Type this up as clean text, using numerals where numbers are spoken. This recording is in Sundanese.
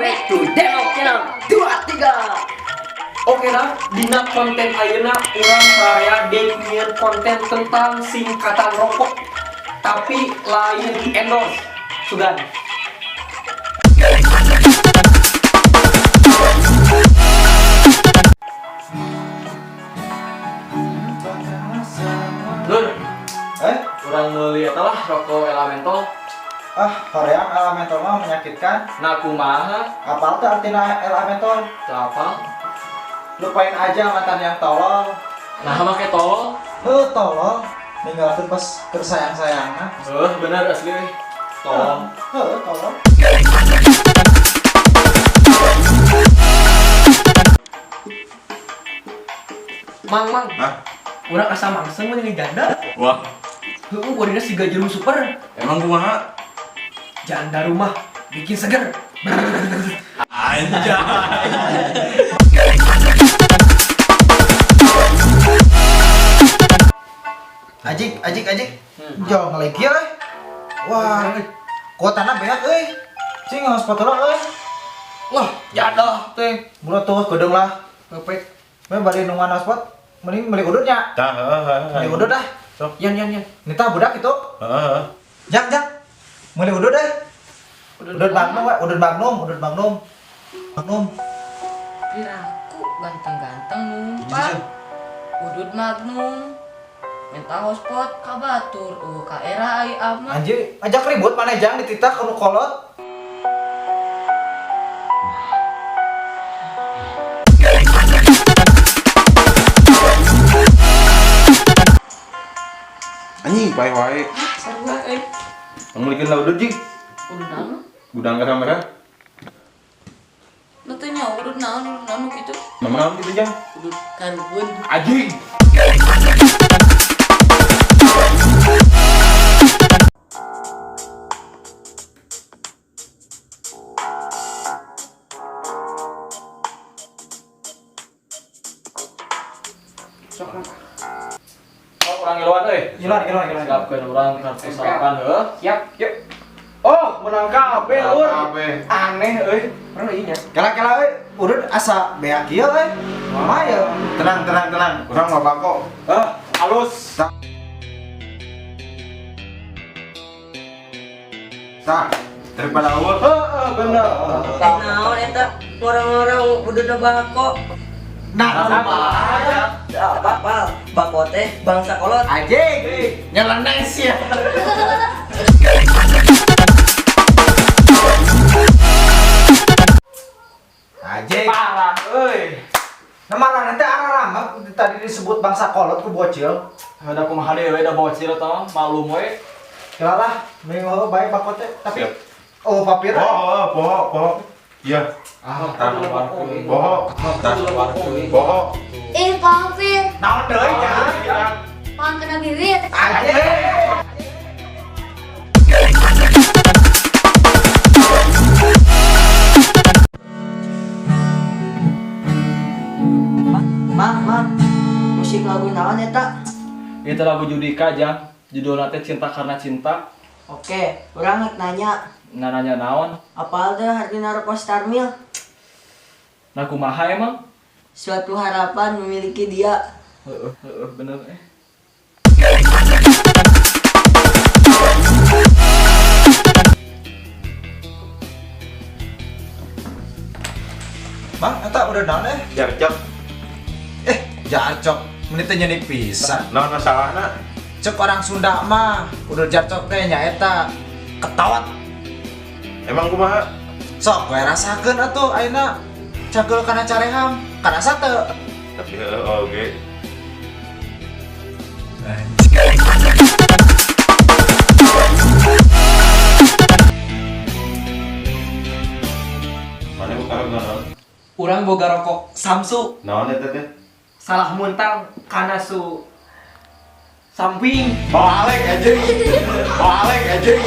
Back to Demo Channel 23. Oke dah, dina konten ayeuna urang saya nyieun konten tentang singkatan rokok, tapi lain endorse. Sugan. Lur, Eh, urang meuli eta lah rokok Elemental. Ah, hoream Elemental mah menyakitkan. Nah, kumaha? Apal tuh artinya Elemental? Teu apal. Lupain aja mantan yang tolol. Nah, make tolol. Heuh, tolol. Ninggalkeun pas keur sayang-sayangna. Heuh, bener asli euy. Tolol. Heuh, tolol. Mang, mang. Hah? Urang asa mangseng mah jeung janda. Wah, Heuh, kuadina siga jarum super. Emang kumaha? Janda rumah bikin seger. Anjay. Ajik, ajik, ajik. Jauh ngelegi euy. Wah, kuotana beak euy. Cing hotspot heula euy. Wah, jadah teh. Murah tuh kedeung lah. Pepek. We bari nungguan hotspot, mending beli udutnya. Tah, heeh, heeh. Beli udut dah. Sok. Yan yan yan. Nita budak itu. Heeh, heeh. Jang, jang. Beli udut deh. Udut Magnum, we. Udut Magnum, udut Magnum. Magnum. Piraku ganteng-ganteng numpak udud Magnum minta hotspot ka batur ka era ai amat. Anjir, ajak ribut mana jang dititah ke nu kolot. Anjing, pae wae. Sarua euy. Ngamulikeun lah udut, Jing. Udud naon? Gudang kamera. Nu teu nya udud naon nu kitu? Nama naon kitu, Jang? Udud karbon. Anjing. Sok. Sok urang ngiluan euy. Ngiluan, ngiluan, ngiluan. Siapkeun urang kartu salapan heuh. Siap, yuk. Oh, menang kabeh lur. Kabeh. Aneh euy. Urang ieu nya. Kela-kela euy, udut asa beak ieu euy. Mama ya. Tenang, tenang, tenang. Urang mah bako. Ah, halus. Tah, daripada eueuh. Heeh, bener. Eh naon eta orang-orang ududna bako. Nah, Sama aja. Apal bako teh bangsa kolot. anjing. Nyeleneh sih ya. Anjing. Parah euy. Nah malah nanti arah ramah tadi disebut bangsa kolot ku bocil. Ada kumaha deui we da bocil tah mah malum we. Kela lah, mending heuh bae bako teh. Tapi Siap. oh papir. Oh, oh, poho, poho. Iya. Ah, Tah, poho. Tah, poho. Ih, papir, Naon deui jang? pang kena bibir. Anjing. Mang, mang, musik lagu naon eta? Itu lagu Judika jang. Judulna teh Cinta Karena Cinta. Oke, urang rek nanya, Nah, nanya naon? apal teh hartina rokok Starmil? Nah kumaha emang? Suatu harapan memiliki dia. Heeh, heeh, bener eh. Bang, eta udah naon eh? Jarcok. Eh, jarcok. Menit teh nyenik pisan. Naon masalahna? Cek orang Sunda mah udah jarcok teh nyaeta ketawat. Emang kumaha? Sok we rasakeun atuh ayeuna cagel kana careham, kana sate. Tapi heeh oge. Mana buka naon? Urang boga rokok Samsu. Naon eta teh? Salah muntang kana su samping. Balik anjing. Balik anjing.